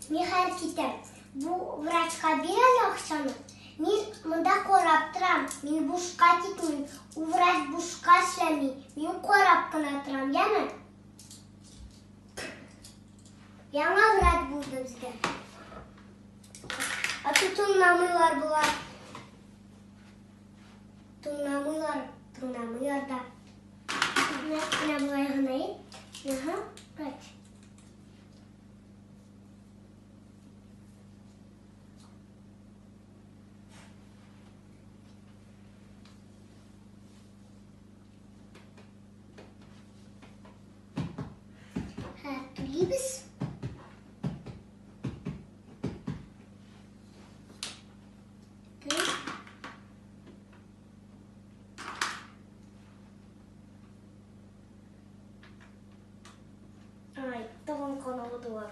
Мин хәзер китәм. Бу врачка бир әле акчаны. Мин монда карап торам. Мин бушка китмим. Ул врач бушка эшләми. Мин карап кына торам, яме? Яңа врач булды бездә. А тут тыңламыйлар болар. Тыңламыйлар, тыңламыйлар да. Менә болай гына ит. Ага, врач. Түлибез. Ай, тагын кан алдылар.